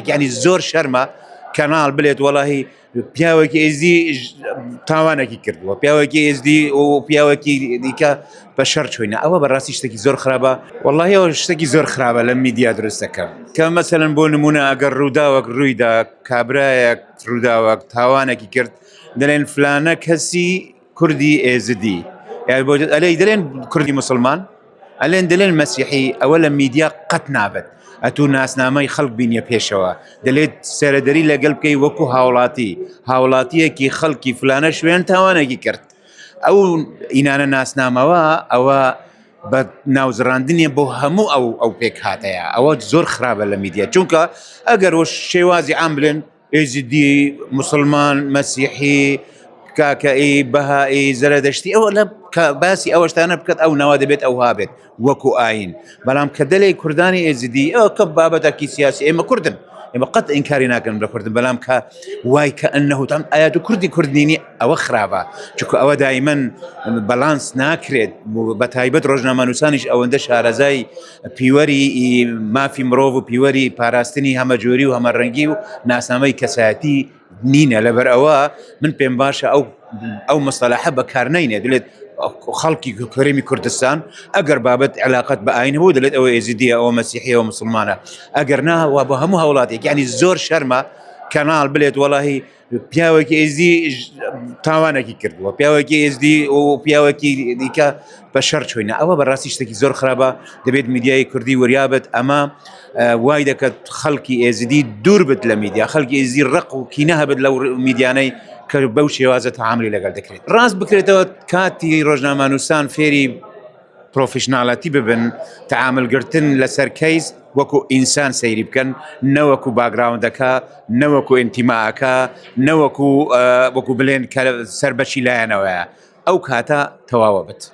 هاوڵاتێک یعنی زۆر شەرمە کەناڵ بلێت وەڵاهی پیاوێکی ئێزدی تاوانێکی کردووە پیاوێکی ئێزدی و پیاوێکی دیکە بە شەر چۆینە ئەوە بەڕاستی شتێکی زۆر خراپە وەڵاهی ئەوە شتێکی زۆر خراپە لە میدیا دروستەکە کە مەسەلەن بۆ نمونە ئەگەر ڕووداوەک ڕوویدا کابرایەک ڕووداوەک تاوانێکی کرد دەلێن فلانە کەسی کوردی ئێزدی ئەلێ دەلێن کوردی مسلمان ئەلێن دەلێن مەسیحی ئەوە لە میدیا قەت نابێت ئەتوو ناسنامەی خەڵک بینیە پێشەوە دەلێت سەرەدەری لەگەل بکەی وەکو هاوڵاتی هاوڵاتیەکی خەڵکی فلانە شوێن تاوانێکی کرد ئەو ئینانە ناسنامەوە ئەوە بە ناوزڕاندنیە بۆ هەموو ئەو ئەو پێکهاتەیە ئەوە زۆر خراپە لە میدیا چونکە ئەگەر وە شێوازی عام بلێن ئێزیدی مسلمان مەسیحی کاکەئی بەهائی زەرەدەشتی ئەوە لە باسی ئەوەشتانە بکات ئەو ناوە دەبێت ئەوها بێت وەکو ئاین بەڵام کە دەلێ کوردانی ئێزیدی ئەو کە بابەتەکی سیاسی ئێمە کوردن ئێمە قەت ئینکاری ناکەن لە کوردن بەڵام کە وای کە ئەنه تام ئایا تو کوردی کوردنینی ئەوە خراپە چونکە ئەوە دایمەن بەلانس ناکرێت بە تایبەت ڕۆژنامەنووسانیش ئەوەندە شارەزای پیوەری مافی مرۆڤ و پیوەری پاراستنی هەمەجۆری و هەمەڕەنگی و ناسنامەی کەسایەتی نینە لەبەر ئەوە من پێم باشە ئەو ئەو مەسەلەحە بەکارنینێ دلێت خەڵکی هەرێمی کوردستان ئەگەر بابەت علااقەت بە ئاین هەبوو دەلێت ئەوە ئێزیدیە ئەوە مەسیحیەوە مسلمانە ئەگەر نا وا بۆ هەموو هاوڵاتێک ینی زۆر شەرمە کەناڵ بلێت وەڵاهی پیاوێکی ئێزدی تاوانێکی کردووە پیاوێکی ئێزدی و پیاوێکی دیکە بە شەر چۆینە ئەوە بەڕاستی شتێکی زۆر خراپە دەبێت میدیای کوردی وریابێت ئەمە وای دەکات خەڵکی ئێزیدی دوور بێت لە میدیا خەڵکی ئێزدی ڕق و کینە هەبێت لەو میدیانەی کە بەو شێوازە تەعاملی لەگەڵ دەکرێت ڕاست بکرێتەوە کاتی ڕۆژنامەنووسان فێری professional ەتی ببن تەعامل گرتن لەسەر کەیس وەکو ئینسان سەیری بکەن نەوەکو background ەکە نەوەکو ئینتیماکە نەوەکو وەکو بلێن کە سەر بەچی لایەنەوەیە ئەو کاتە تەواوە بێت.